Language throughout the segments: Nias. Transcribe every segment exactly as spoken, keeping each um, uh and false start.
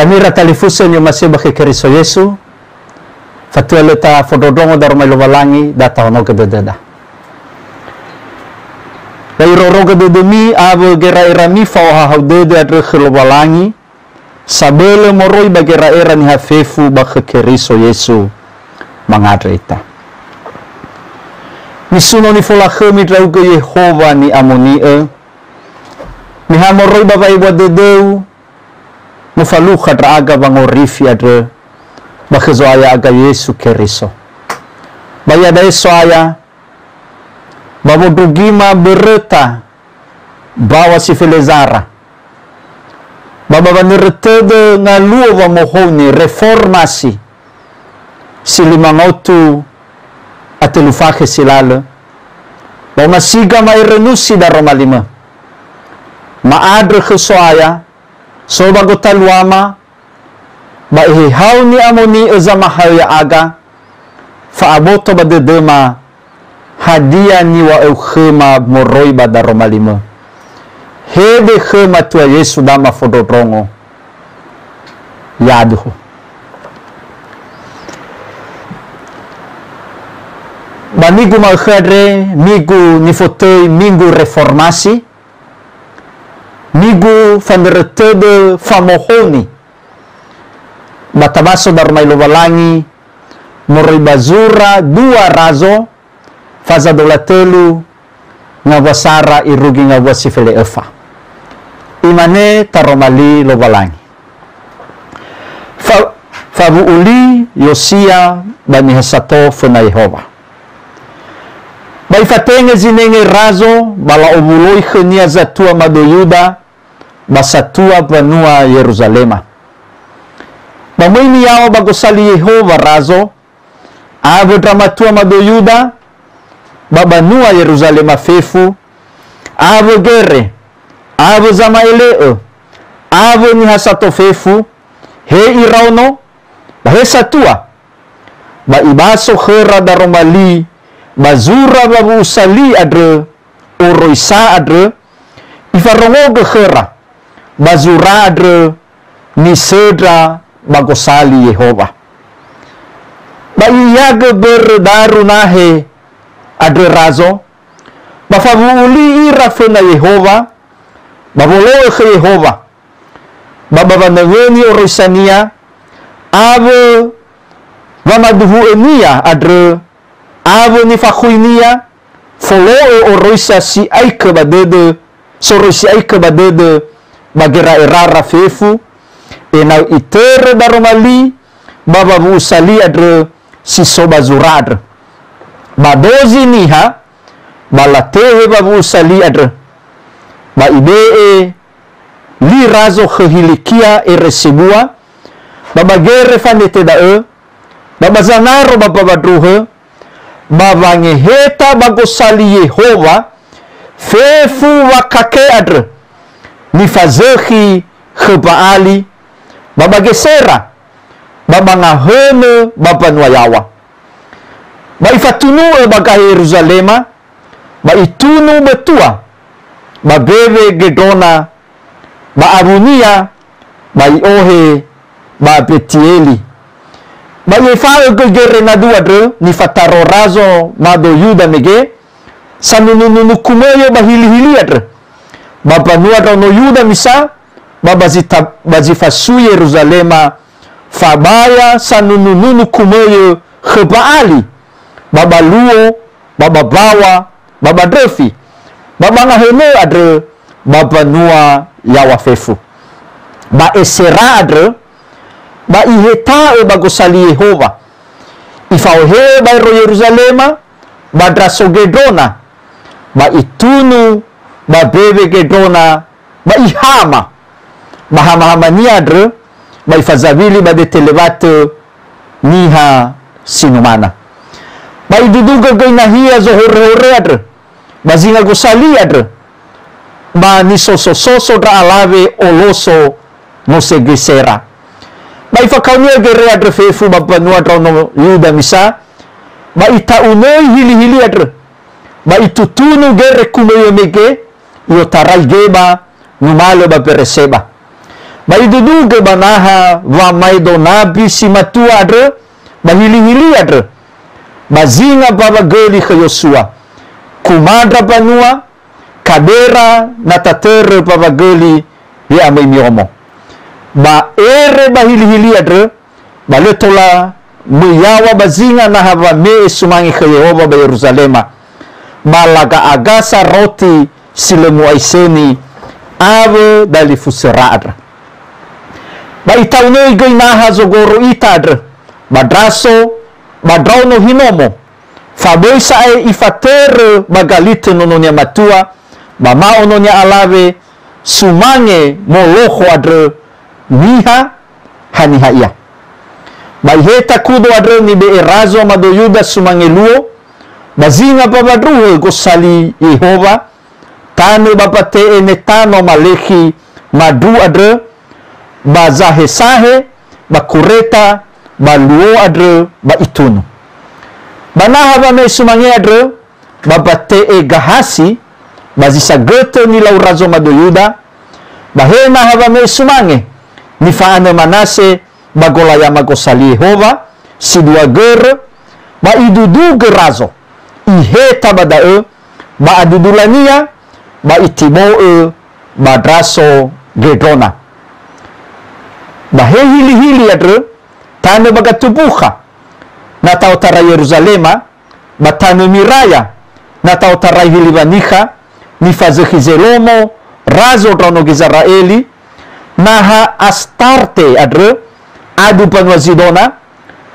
Ami ira talifusö ni'omasi'ö ba khö Keriso Yesu, fatua lö tafondrondrongo daroma li Lowalangi, da tahonogö dödöda. Da irorogö dödömi awö gera'erami fa'ohahau dödö andrö khö Lowalangi, sabölö moroi ba gera'era niha fefu ba khö Keriso Yesu mangandrö ita. Misuno nifolakhömi ndra'ugö Yehowa ni'amoni'ö, me ha moroi ba wa'ebua dödöu, mofalukha ndra'aga wangorifi andrö ba khö Zo'aya aga Yesu Keriso. Ba iada'e So'aya, ba wondrugima mböröta mbaŵa si felezara, ba ba wanörö tödö ngaluo wamohouni reformasi si lima ngaotu a tölu fakhe si lalö, ba omasiga ma'erönusi daroma limö. Ma'andrö khö So'aya, so ba gotaluama, ba ehehau ni'amoni'ö zamahaö ya'aga, fa'aboto ba dödöma, hadia niŵa'öu khöma moroi ba daroma limö? Hede khö Matua Yesu da mafondrondrongo. Yaduhu. Ba migu ma'ökhö andre, migu nifotöi Minggu Reformasi, migu fanörö tödö famohouni ba tabaso daroma li Lowalangi moroi ba zura dua razo, faza dua tölu, ngawua sara irugi ngawua si fele öfa. Imane taroma li Lowalangi, fa-, fawu'u li Yosia ba niha sato föna Yehowa. Ba ifatenge zinenge razo, ba la'owuloi khönia zatua mado Yuda, ba satua mbanua Yeruzalema. Ba möi niyaŵa ba gosali Yehowa razo, awö ndra matua mado Yuda, ba banua Yeruzalema fefu, awö gere, awö zama'ele'ö, awö niha sato fefu, he iraono, ba he satua, ba ibaso khöra daroma li ba zura wawu'usa li andrö, oroisa andrö, ifarongogö khöra ba zura andrö nisöndra ba gosali Yehowa. Ba i'iyagö börö daru nahe andrö razo, ba fawu'u li ira föna Yehowa, ba wolo'ö khö Yehowa, ba ba wanöngöni oroisania, awö wamaduhu'önia andrö, awö nifakhuinia, folo'ö oroisa si'aikö ba dödö, soroi si'aikö ba dödö ba gera'erara fefu, ena'ö itörö daroma li ba wawu'usa li andrö si so ba zura andrö. Ba dozi niha, ba latehe wawu'usa li andrö. Ba ibe'e li razo khö Hilikia ere sebua, ba ba gere fanete da'ö, ba ba zanaro ba mbaŵa ndruhö, ba wangeheta ba gosali Yehowa fefu wakake andrö, nifazökhi khö Baali, ba ba Gesera, ba ba ngahönö ba mbanua yaŵa. Ba ifatunu'ö ba gahe Yeruzalema, ba itunu bötua, ba bewe Gedrona, ba awunia, ba i'ohe ba Betieli. Ba i'efa'ö göi gere nadu andrö nifataro razo mado Yuda mege, sanunu-nunu kumöyö ba hilihili andrö, ba mbanua ndraono Yuda misa, ba ba zi ta-, ba zi fasui Yeruzalema, fabaya sanunu-nunu kumöyö khö Baali, ba ba luo, ba ba mbaŵa, ba ba ndröfi, ba ba ngahönö andrö ba mbanua yaŵa fefu. Ba Esera andrö, ba iheta'ö ba gosali Yehowa. Ifa'ohe'ö baero Yeruzalema ba ndra so Gedrona, ba itunu ba bewe Gedrona, ba ihama ba hama-hamania andrö, ba ifazawili ba dete lewatö niha si numana. Ba idudugö göi nahia zohore-hore andrö, ba zinga gosali andrö, ba nisoso-soso ndra alawe oloso nose Gesera. Ba ifakaonia gere andrö fefu ba mbanua ndraono Yuda misa, ba ita'unöi hilihili andrö, ba itutunu gere kumöyö mege, i'otarai Geba, numalö ba Bereseba. Ba idudugö ba naha wamaedo nabi si matua andrö, ba hilihili andrö, ba zinga mbawa göli khö Yosua, kumandra mbanua, kabera na tatörö mbawa göli we'amöi miomo. Ba ere ba hilihili andrö, ba lö tola möi yaŵa ba zinga naha wame'e sumange khö Yehowa ba Yeruzalema, ba laga'agasa roti si lö mu'aisöni awö dalifusöra andrö. Ba itaunöi göi naha zogoro ita andrö, ba ndraso, ba ndraono Hinomo, fa böi sa'ae ifatörö ba galitö nononia matua, ba ma ononia alawe, sumange Molokho andrö niha, haniha ia. Ba iheta kudo andrö nibe'e razo mado Yuda sumange luo, ba zinga mbawa ndruhö gosali Yehowa, tanö ba mbate'e netano malekhi mandru andrö, ba zahesahe, ba kureta, ba luo andrö, ba itunu. Ba naha wame'e sumange andrö, ba mbate'e Gahasi, ba zi sagötö nilau razo mado Yuda, ba he naha wame'e sumange, nifa'anö Manase, ba golayama gosali Yehowa, si dua görö, ba idudugö razo, iheta ba da'ö, ba adudulania, ba itibo'ö ba ndraso Gedrona. Ba he hilihili andrö, tanö ba gatumbukha, na ta'otarai Yeruzalema, ba tanö Miraya, na ta'otarai hili wanikha, nifazökhi Zelomo, razo ndraono Gizera'eli, naha Astarte andrö, adu mbanua Zidona,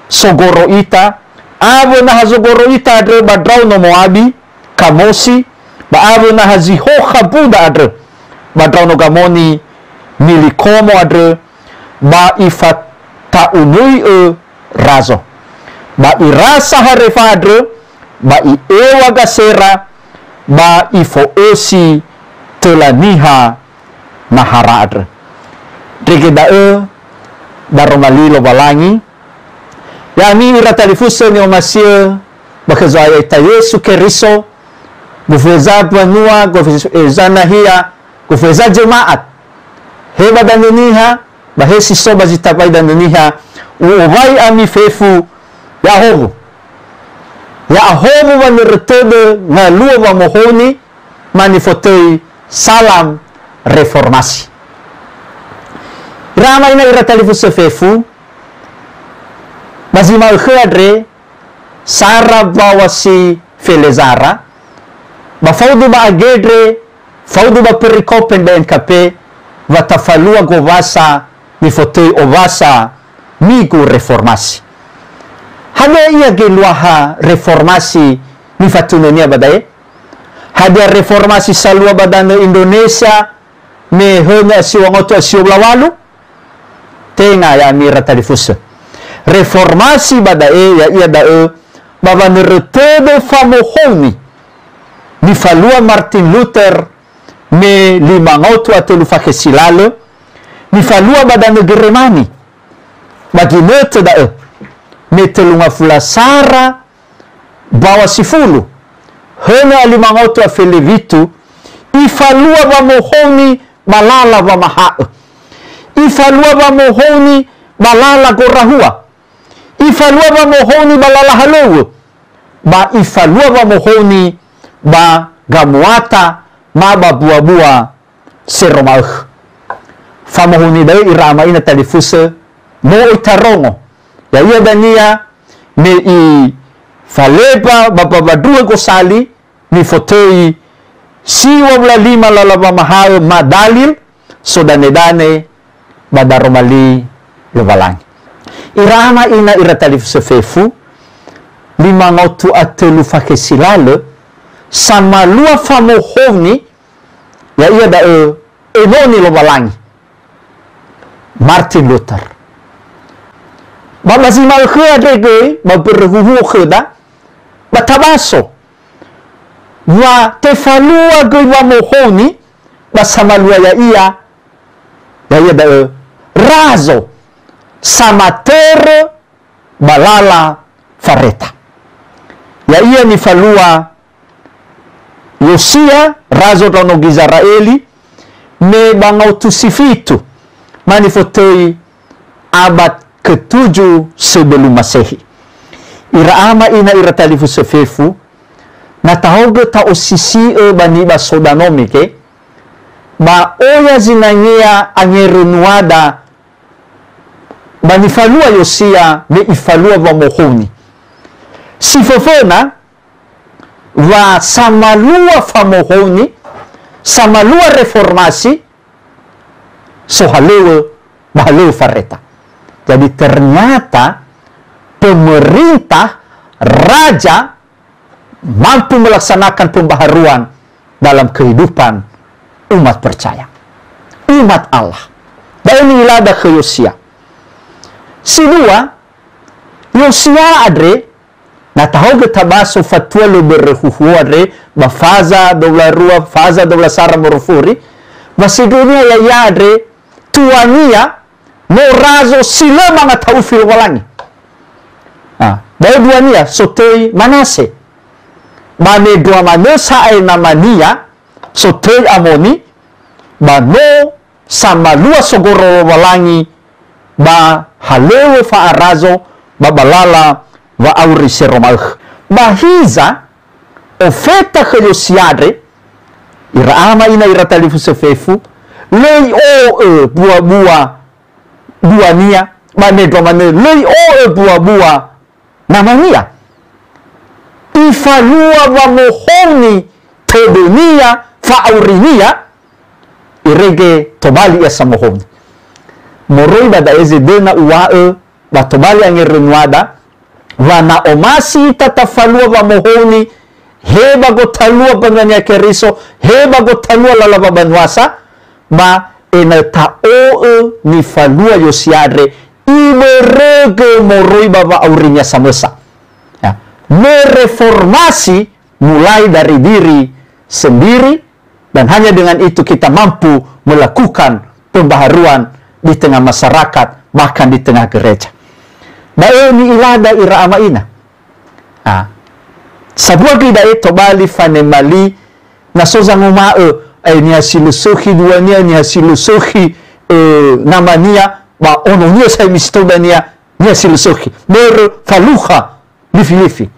sogoro ita, awö naha zogoro ita andrö ba ndraono Moabi, Kamosi, ba awö naha zi hokha mbuda andrö, ba ndraono Gamoni, Milikomo andrö, ba ifata'unöi'ö razo. Ba irasa Harefa andrö, ba i'eŵa Gasera, ba ifo'ösi töla niha Nahara andrö. Ndrege da'ö daroma li Lowalangi. Ya'ami ira talifusö ni'omasi'ö ba khö Zo'aya ita Yesu Keriso, gofu heza mbanua, gofu heza nahia, gofu heza jemaat. He ba danö niha, ba he si so ba zi tambai danö niha, u'owai ami fefu ya'ahowu. Ya'ahowu wanörö tödö ngaluo wamohouni, ma nifotöi salam reformasi. Ira ama ina ira talifusö fefu, ba zi ma'ökhö andre, sara mbaŵa si felezara, ba faudu ba agendre, faudu ba perikope B N K P, wa tafalua gowasa nifotöi owasa migu reformasi. Hadia ia geluaha reformasi nifatunönia ba da'e? Hadia reformasi salua ba danö Indonesia me hönö a siwa ngaotu a siwa wala walu? Tenga, ya'ami ira talifusö. Reformasi ba da'e ya'ia da'ö ba wanörö tödö famohouni nifalua Martin Luther me lima ngaotu a tölu fakhe si lalö, nifalua ba danö Geremani. Ba ginötö da'ö, me tölu ngafula sara mbaŵa sifulu, hönö a lima ngaotu a fele witu, ifalua wamohouni ba lala wamaha'ö. Ifalua wamohouni ba lala gorahua. Ifalua wamohouni ba lala halöŵö. Ba ifalua wamohouni ba gamuata ma ba buabua sero ma'ökhö. Famohouni da'ö ira ama ina talifusö, no itarongo. Ya'ia dania me ifalemba ba mbaŵa ndruhö gosali, nifotöi siwa wula lima lala wamaha'ö ma dalil, sodanedane ba daroma li Lowalangi. Ira ama ina ira talifusö fefu, lima ngaotu a tölu fakhe si lalö, samalua famohouni, ya'ia da'ö enoni Lowalangi, Martin Luther. Ba ba zi ma'ökhö andre göi, ba börö huhuo khöda, ba tabaso, wa tefalua göi wamohouni, ba samalua ya'ia, ya'ia da'ö razo, samatörö ba lala fareta. Ya'ia nifalua Yosia, razo ndraono Gizera'eli, me ba ngaotu si fitu, ma nifotöi abad ketujuh sebelum Masehi. Ira ama ina ira talifusö fefu, na tahaogö ta'osisi'ö ba nibasoda no mege, ba oya zinangea angerönuada ba nifalua Yosia me ifalua wamohouni. Si föföna wa samalua famohouni, samalua reformasi, sohalöŵö, ba halöŵö fareta. Jadi ternyata pemerintah, raja mampu melaksanakan pembaharuan dalam kehidupan umat percaya, umat Allah. Da'ö ni'ilada khö Yosia. Si dua, Yosia andre, na tahaogö tabaso fatua lö börö huhuo andre, ba faza dua belas rua, faza dua belas sara moroi furi, ba sindrunia ya'ia andre, tuania, no razo si lö mangata'ufi Lowalangi. Ah, da'ö duania sotöi Manase. Ba me ndrua manö sa'ae namania sotöi Amoni, ba no samalua sogoro Lowalangi ba halöŵö fa'arazo ba ba lala wa'auri Sero Ma'ökhö. Ba hiza, ofeta khö Yosia andre, ira ama ina ira talifusö fefu, lö i'o'ö buabua duania, ba me ndrua manö lö i'o'ö buabua namania. Ifalua wamohouni tödönia, fa'aurinia, irege tobali ia samohouni. Moroi ba da'e zedöna uŵa'ö ba tobali angerönuada, wa na omasi ita tafalua wamohouni, he ba gotalua mbanua Niha Keriso, he ba gotalua lala wabanuasa, ba ena'ö ta'o'ö nifalua Yosia andre, ibörögö moroi ba wa'aurinia samösa. Ya, mereformasi mulai dari diri sendiri, dan hanya dengan itu kita mampu melakukan pembaharuan di tengah masyarakat, bahkan di tengah gereja. Da'ö ni'ilada ira ama ina. Ah. Sambua göi da'e tobali fanemali, na so zanguma'ö, eh, niha si lö sökhi duania, niha si lö sökhi, eh, namania, ba ononia sa'ae misi tou dania, niha si lö sökhi. Börö falukha lifi-lifi.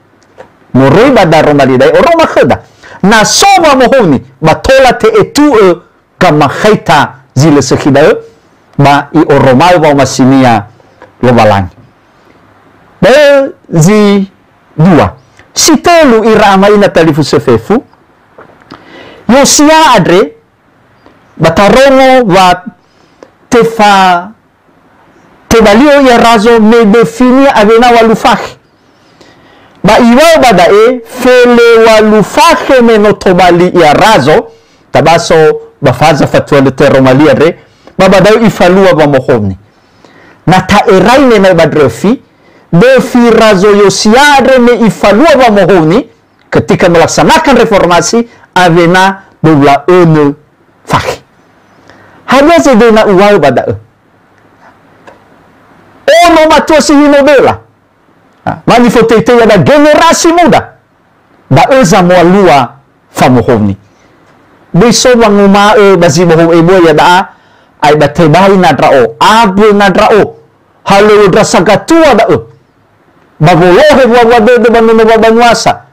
Moroi ba daroma li da'e oroma khöda. Na so wamohouni, ba tola te'etu'ö gamakhaita zi lö sökhi da'ö, ba i'oroma'ö wa'omasinia Lowalangi. Da'ö zi dua. Si tölu ira ama ina talifusö fefu, Yosia andre, ba tarongo wa tefa-, tebalio ia razo me döfinia awena walu fakhe. Ba iŵa'ö ba da'e, felö walu fakhe me no tobali ia razo, tabaso ba faza fatua lö teroma li andre, ba ba da'ö ifalua wamohouni. Na ta'erai me na'ö ba ndröfi, döfi razo Yosia andre me ifalua wamohouni, ketika melaksanakan reformasi, awena dua belas önö fakhe. Hadia zedöna uŵa'ö ba da'ö? Ono matua si hino döla. Ha, ma nifotöitöi ada generasi muda. Da'ö zamoalua famohouni. Böi so wanguma'ö ba zi bohou ebua ia da'a, ai ba tebai na ndra'o, abö na ndra'o, halöŵö ndra sagatua da'ö. Ba wolohe wua-wua dödö ba nono wabanuasa.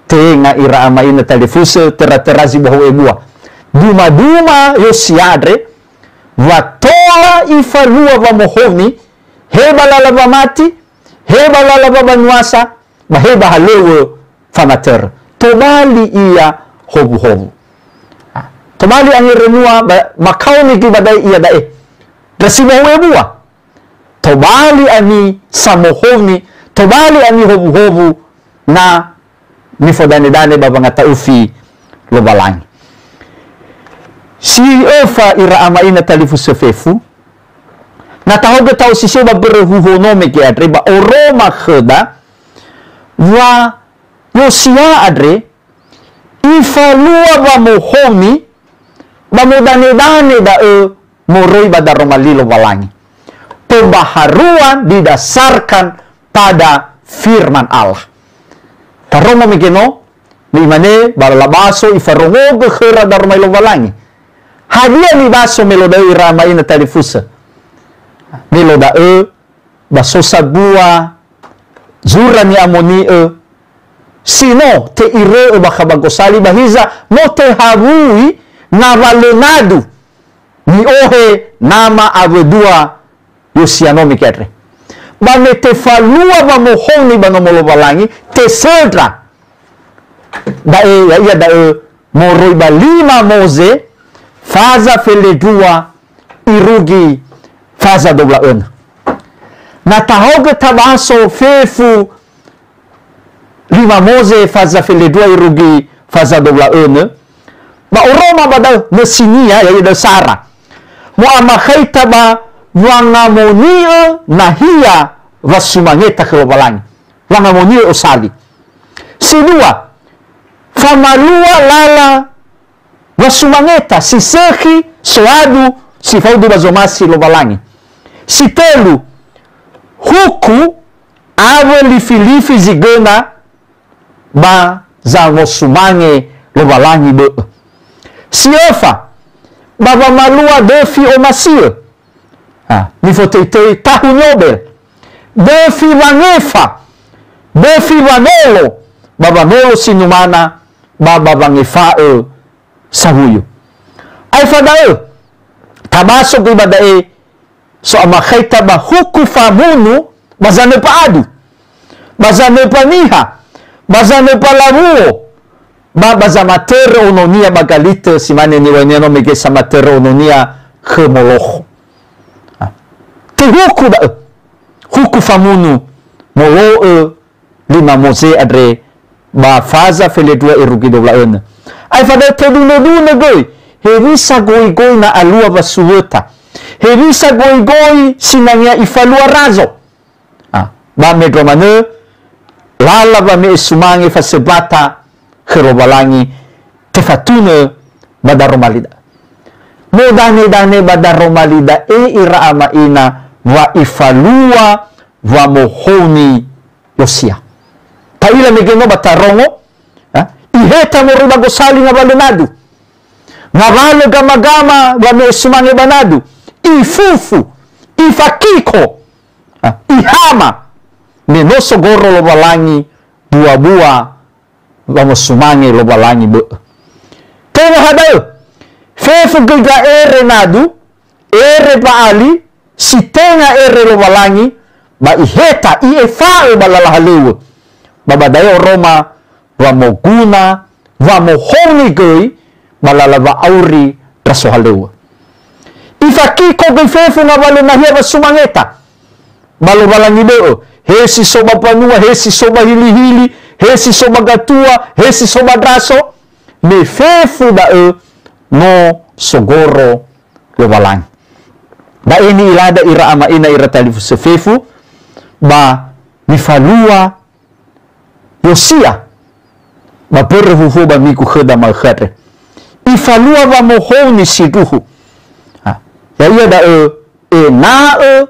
Tenga ira ama ina talifusö tera-tera zi bohou ebua. Duma-duma Yosia andre, wa tola ifalua wamohouni, he ba lala wamati, he ba lala wabanuasa, ba he ba halöŵö famatörö. Tobali ia howuhowu. Ah, tobali angerönua ba, makaoni göi ba da'e ia da'e. Ndra si bohou ebua. Tobali ami samohouni, tobali ami howuhowu na nifodanedane ba wangata'ufi Lowalangi. Si öfa ira ama ina talifusö fefu, na tahaogö ta'osisi'ö ba mbörö huhuo no mege andre ba oroma khöda wa Yosia andre ifalua wamohouni ba modanedane da'ö moroi ba daroma li Lowalangi. Pembaharuan didasarkan pada firman Allah. Tarongo mege no, me imane ba lala baso ifarongogö khöra daroma li Lowalangi. Hadia nibaso me lo da'ö ira ama ina talifusö? Me lo da'ö, ba so sambua zura ni'amoni'ö, si no te'irö'ö bakha ba gosali, ba hiza no tehawui ngawalö nadu ni'ohe nama awö dua Yosia no mege andre. Ba me tefalua wamohouni ba Nomo Lowalangi, tesöndra. Da'e, ya'ia da'ö moroi ba lima Moze, faza felendrua irugi faza dua wulu a önö. Na tahaogö tabaso fefu lima Moze faza felendrua irugi faza dua wulu a önö, ba oroma ba da'ö nösinia, ya'ia da'ö sara. Mo'amakhaita ba wangamoni'ö nahia wasumangeta khö Lowalangi. Wangamoni'ö osali. Si dua, famalua lala wasumangeta si sökhi soadu si faudu ba zomasi Lowalangi. Si tölu, huku awö lifilifi zi göna ba zangosumange Lowalangi bö'ö. Si öfa, ba wamalua döfi omasi'ö. Ha, nifotöitöi tahu Yobel. Döfi wangefa, döfi wanolo, ba wanolo si numana, ba, ba wangefa'ö sawuyu. Aefa da'ö, tabaso göi ba da'e, so'amakhaita ba huku famunu ba zanöpa adu, ba zanöpa niha, ba zanöpa lawuo, ba, ba zamatörö ononia ba galitö, si mane niŵa'önia no mege samatörö ononia khö Molokho. Ah. Tehuku da'ö, huku famunu molo'ö lima Moze andre ba faza felendrua irugi dua wulu a önö. Aefa da'ö tedunödunö göi, hewisa goigoi na alua wasuwöta. Hewisa goigoi sinangea ifalua razo. Ah, ba mendrua manö, lala wame'e sumange fasömbata khö Lowalangi tefatunö ba daroma li da'ö. Modane-dane ba daroma li da'e ira ama ina wa ifalua wamohouni Yosia. Ta'ila mege no ba tarongo, ha? Iheta moroi ba gosali ngawalö nadu. Ngawalö gama-gama wame'e sumange ba nadu. Ifufu, ifakiko, ha? Ihama. Me no sogoro Lowalangi bua-bua wamosumange Lowalangi bö'ö. Tenga ha da'ö, fefu göi ndra ere nadu, ere Baali, si tenga ere Lowalangi, ba iheta, i'efa'ö ba lala halöŵö. Ba ba da'e oroma wa moguna, wa mohouni göi ba lala wa'auri ndra sohalöŵö. Ifakiko göi fefu ngawalö nahia wasumangeta ba Lowalangi bö'ö, he si so ba mbanua, he si so ba hilihili, he si so ba gatua, he si so ba ndraso, me fefu da'ö no sogoro Lowalangi. Da'e ni'ilada ira ama ina ira talifusö fefu, ba nifalua Yosia, ba börö huhuo ba migu khöda ma'ökhö andre. Ifalua wamohouni sindruhu. Ha, ya'ia da'ö ena'ö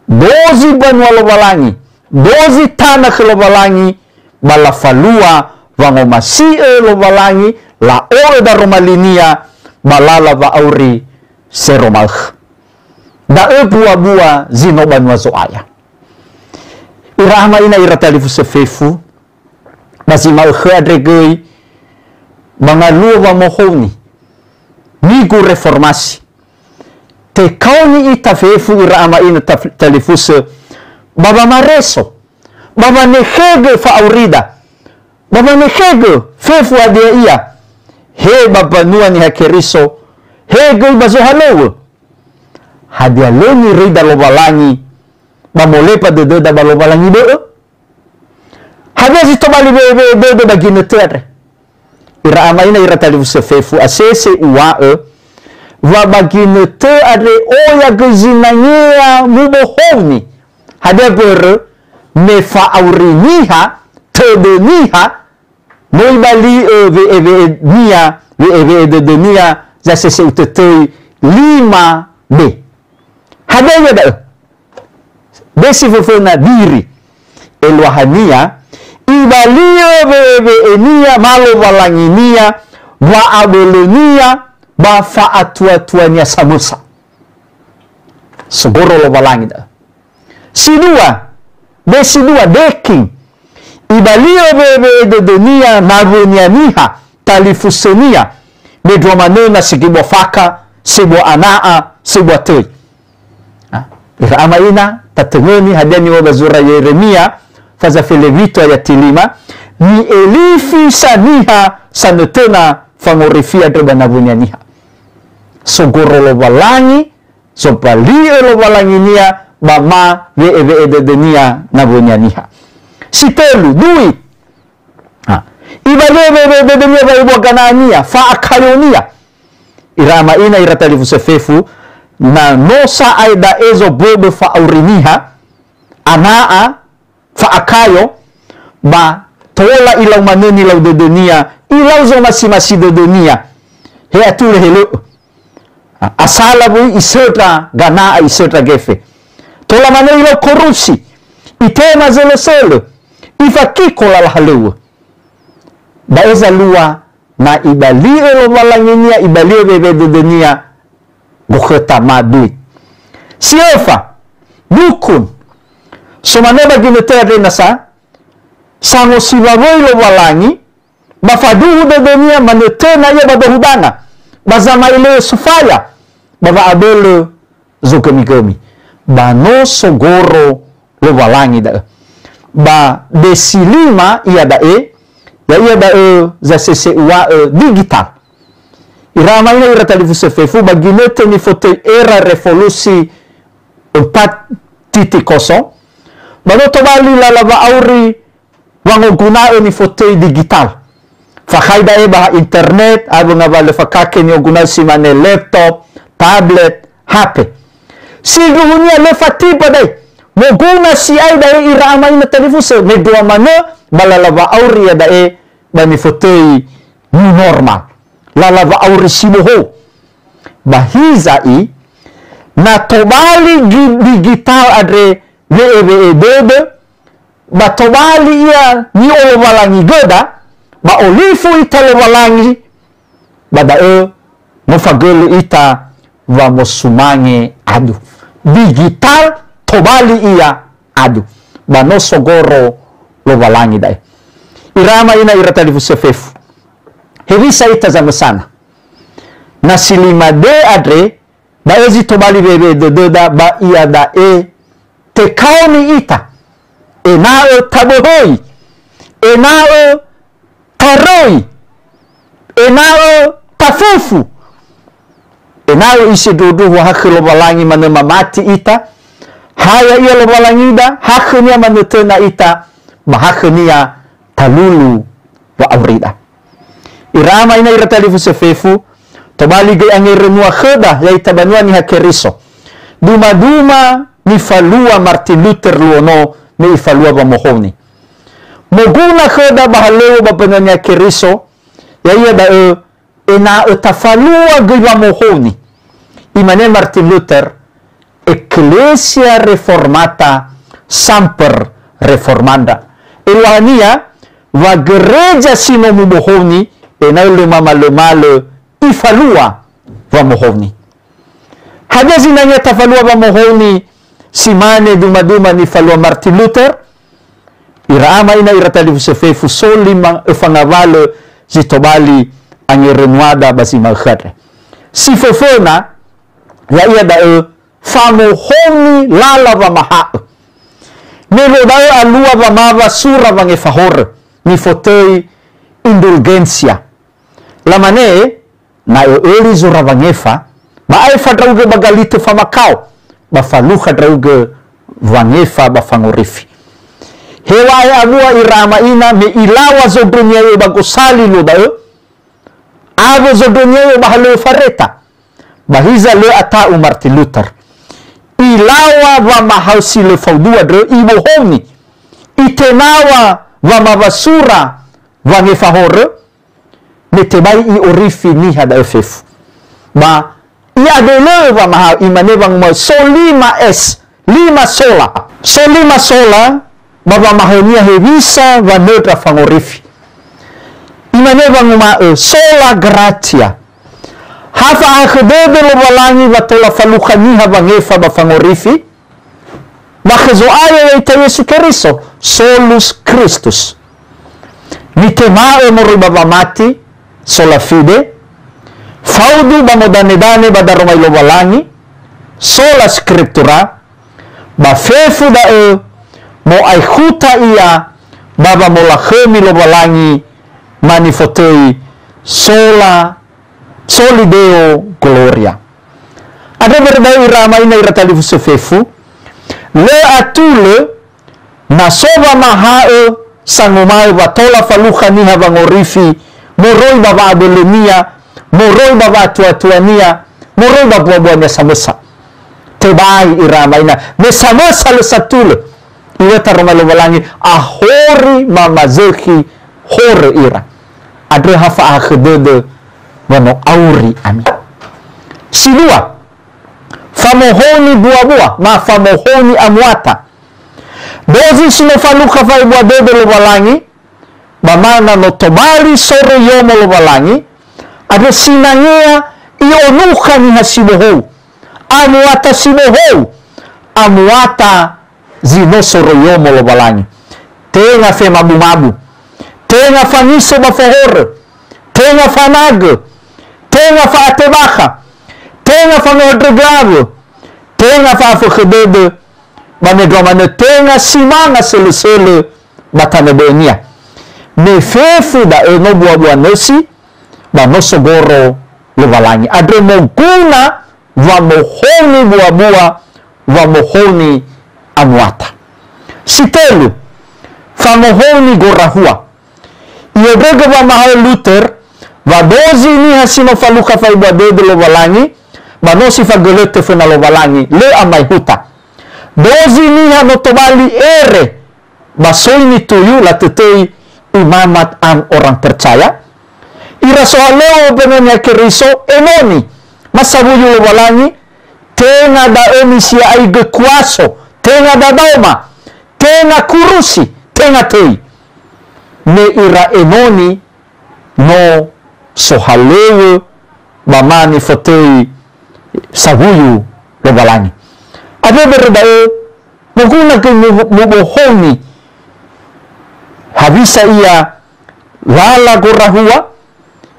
dozi mbanua Lowalangi, dozi tana khö Lowalangi, ba lafalua wangomasi'ö Lowalangi, la'o'ö daroma linia ba lala wa'auri sero ma'ökhö. Da'ö bua-bua zi no banua Zo'aya. Ira ama ina ira talifusö fefu, ba zi ma'ökhö andre göi, ba ngaluo wamohouni, migu reformasi. Tekaoni ita fefu ira ama ina taf-, talifusö, ba wamareso, ba wanekhegö fa'aurida, ba wanekhegö fefu hadia ia, he ba mbanua Niha Keriso, he göi ba zohalöŵö. Hadia lö niröida Lowalangi, ba molepa dödöda ba Lowalangi bö'ö? Hadia zi tobali we'ewe'e dödö ba ginötö andre? Ira ama ina ira talifusö fefu, asese uŵa'ö, wa ba ginötö andre oya göi zinangea mubohouni. Hadia mbörö? Me fa'auri niha, tödö niha, no ibali'ö we'ewe'enia, we'ewe'e dödönia, zasese utötöi lima B. Hadia ia da'ö? Be si föföna biri. Eluahania, ibali'ö we'ewe'enia, ma Lowalanginia, wa'abölönia, ba fa'atuatuania samösa. Sogoro Lowalangi da'ö. Si dua, be si dua, deking. Ibali'ö we'e-we'e dödönia nawönia niha, talifusönia, mendrua manö na si gibua faka, sebua ana'a, sebua töi. Ha? Ira ama ina, tatöngöni hadia niŵa'ö ba zura Yeremia, faza fele witu ayati lima, ni'elifi sa niha sanötöna fangorifi andrö ba nawönia niha. Sogoro Lowalangi, zobali'ö Lowalanginia ba ma we'e-we'e dödönia nawönia niha. Si tölu, dui. Ha. Ibali'ö we'e-we'e dödönia wa ebua gana'ania, fa'akayonia. Ira ama ina, ira talifusö fefu, na no sa'ae da'e zoböbö fa'auri niha, ana'a, fa'akayo, ba tola ilau manö nilau dödönia, ilau zomasi-masi dödönia. He atulö he lö'ö. A-, asala wöi isöndra gana'a, isöndra gefe. Tola manö ilau korusi, itema zölösölö, ifakiko lala halöŵö. Da'e zalua na ibali'ö Lowalanginia, ibali'ö wewe dödönia, gokhöta ma dui. Si öfa, dukun. So manö ba ginötö andre nasa, sangosiwawöi Lowalangi, ba faduhu dödönia manötöna ia ba dohudanga, ba zama'ele'ö sofaya, ba wa'abölö zogömigömi. Ba no sogoro Lowalangi da'ö. Ba desi lima iada'e, ya'ia da'ö zasese uŵa'ö digital. Ira ama ina, ira talifusö fefu, ba ginötö nifotöi era revolusi empat titik kosong, ba no tobali lala wa'auri wangoguna'ö nifotöi digital. Fakhai da'e ba ha internet, awö ngawalö fakake ni'oguna'ö si mane laptop, tablet, H P. Sindruhunia lö fatiba da'e. Moguna si'ai da'e ira ama ina talifusö, mendrua manö ba lala wa'auri iada'e ba nifotöi new normal. Lala wa'auri si bohou. Ba hiza'i, na tobali gi-, digital andre we'e-we'e dödö, ba tobali ia ni'olowalangigöda, ba olifu ita Lowalangi, ba da'ö no fagölö ita wamosumange adu. Digital tobali ia adu. Ba no sogoro Lowalangi da'e. Ira ama ina, ira talifusö fefu. Hewisa ita zamösana? Na si lima D andre, da'ö zi tobali wewe dödöda ba iada'e tekaoni ita, ena'ö taböhöi, ena'ö taröi, ena'ö tafufu, ena'ö isindruhundruhu hakhö Lowalangi manö mamati ita, ha ya'ia Lowalangida, hakhönia manötöna ita, ba hakhönia talulu wa'aurida. Ira ama ina, ira talifusö fefu, tobali göi angerönua khöda ya'ita banua Niha Keriso. Duma-duma nifalua Martin Luther luo no me ifalua wamohouni. Moguna khöda ba halöŵö ba mbanua Niha Keriso, ya'ia da'ö ena'ö tafalua göi wamohouni. Imane Martin Luther, Ecclesia Reformata Semper Reformanda. Eluahania, wa gereja si no mubohouni, ena'ö lö mamalömalö ifalua wamohouni. Hadia zinangea tafalua wamohouni si mane duma-duma nifalua Martin Luther? Ira ama ina, ira talifusö fefu, so lima öfa ngawalö zi tobali angerönuada ba zi ma'ökhö andre. Si föföna, ya'ia da'ö famohouni lala wamaha'ö. Me luo da'ö alua wamawa sura wangefa horö, nifotöi indulgensia. Lamane, na ö'öli zura wangefa, ba aefa ndra'ugö ba galitö famakao, ba falukha ndra'ugö wangefa ba fangorifi. Heŵa'ae awu'a ira ama ina me ilaŵa zondrönia'ö ba gosali luo da'ö, awö zondrönia'ö ba halöŵö fareta. Ba hiza lö ata'u Martin Luther. Ilaŵa wamahaö si lö faudua ndrö ibohouni. Itenaŵa wamawa sura wangefa horö, me tebai i'orifi niha da'ö fefu. Ba i'adelö'ö wamahaö, imane wanguma'ö so lima S, lima sola. So lima sola, ba wamahaönia hewisa wanöndra fangorifi. Imane wanguma'ö sola gratia. Ha fa'ahakhö dödö Lowalangi wa tola falukha niha wangefa ba fangorifi, ba khö Zo'aya ya'ita Yesu Keriso, Solus Christus. Nitema'ö moroi ba wamati, sola fide, faudu ba modanedane ba daroma i Lowalangi, sola scriptura, ba fefu da'ö mo'aikhuta ia ba wamolakhömi Lowalangi, ma nifotöi sola Soli Deo Gloria. Andrö börö da'ö ira ama ina ira talifusö fefu, lö atulö na so wamaha'ö sanguma'ö wa tola falukha niha wangorifi moroi ba wa'abölönia, moroi ba wa'atuatuania, moroi ba buabuania samösa. Tebai ira ama ina, me samösa lö satulö. Iŵa'ö taroma Lowalangi, ahori mamazökhi horö ira. Andrö ha fa'ahakhö dödö wa no auri ami. Si dua, famohouni buabua, ma famohouni amuata. Dozi si no falukha fa'ebua dödö Lowalangi, ba ma na no tobali soroi yomo Lowalangi, andrö sinangea i'onukha niha si bohou, amuata si bohou, amuata zi no soroi yomo Lowalangi. Tenga femabumabu, tenga fangisö ba fohorö, tenga fanagö, tenga fa'atebakha, tenga fangondrögö awö, tenga fa'afökhö dödö, ba mendrua manö tenga si manga sölösölö ba tanö bö'önia. Me fefu da'ö no buabua nösi, ba no sogoro Lowalangi. Andrö moguna wamohouni buabua, wamohouni amuata. Si tölu, famohouni gorahua. I'ondrögö wamahaö Luther, wa dozi niha si no falukha fa'ebua dödö Lowalangi, ba no si fagölötö föna Lowalangi, lö amaehuta. Dozi niha no tobali ere, ba soi nituyu latötöi imamat an orang percaya. Ira sohalöŵö mböngönia Keriso, enoni, ma sawuyu Lowalangi, tenga da'ö nisia'aigö kuaso, tenga dadaoma, tenga kurusi, tenga töi. Me ira enoni no sohalöŵö ba ma nifotöi sawuyu Lowalangi. Andrö börö da'ö, moguna göi mu-, mubohouni hawisa ia lala gorahua,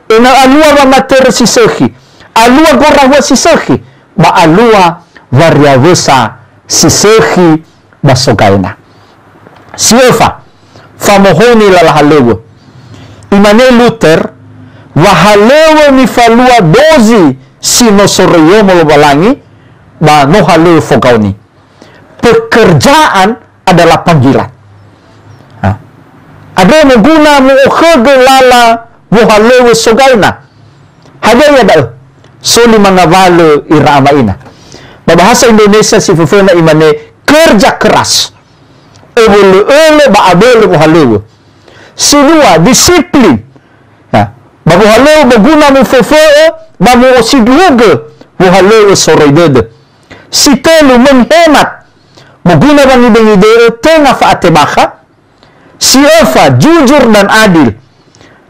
ena'ö alua wamatörö si sökhi, alua gorahua si sökhi, ba alua wariawösa si sökhi ba sogaena. Si öfa, famohouni lala halöŵö. Imane Luther, wa halöŵö nifalua dozi si no soroi yomo Lowalangi, ba no halöŵö fogaoni. Pekerjaan adalah panggilan. Ha. Andrö moguna mu'okhögö lala wohalöŵö sogaena. Hadia ia da'ö? Soli mangawalö ira ama ina. Ba bahasa Indonesia si föföna imane kerja keras. Öwölö-ölö ba abölö wohalöŵö. Si dua, disiplin. Nah, ba wohalöŵö moguna muföfö'ö ba mu'osindruhugö wohalöŵö soroi dödö. Si tölu, menghemat. Moguna wangide-ngide'ö tenga fa'atebakha. Si öfa, jujur dan adil.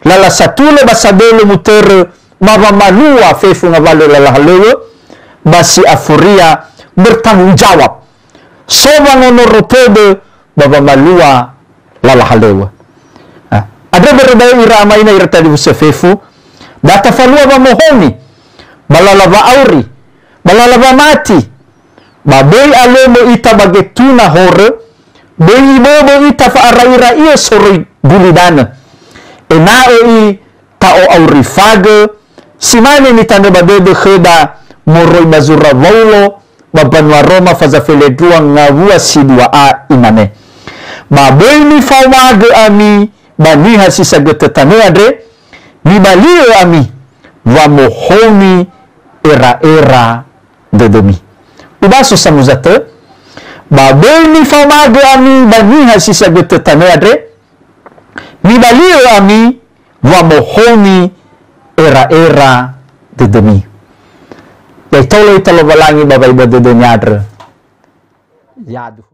Lala satulö ba sadölö mutörö ba wamalua fefu ngawalö lala halöŵö, ba si afuria bertanggung jawab. So wangonoro tödö ba wamalua lala halöŵö. Ah, andrö börö da'ö ira ama ina ira talifusö fefu, da tafalua wamohouni, ba lala wa'auri, ba lala wamati, ba böi alömö ita ba getuna horö, böi iböbö ita fa'ara'ira'iö soroi gulidanö. Ena'ö i ta'o'aurifagö, si mane nitanö ba dödö khöda moroi ba zura Waulo ba mbanua Roma faza felendrua ngawua si dua a, imane, "Ba böi mifaomagö ami ba niha si sagötö tanö andre, mibali'ö ami wamohouni era'era dödömi." Ubaso samuza tö, "Ba böi mifaomagö ami ba niha si sagötö tanö andre, mibali'ö ami wamohouni era'era dödömi." Ya'ita olo'ö ita Lowalangi ba wa'ebua dödönia andrö. Yaduhu.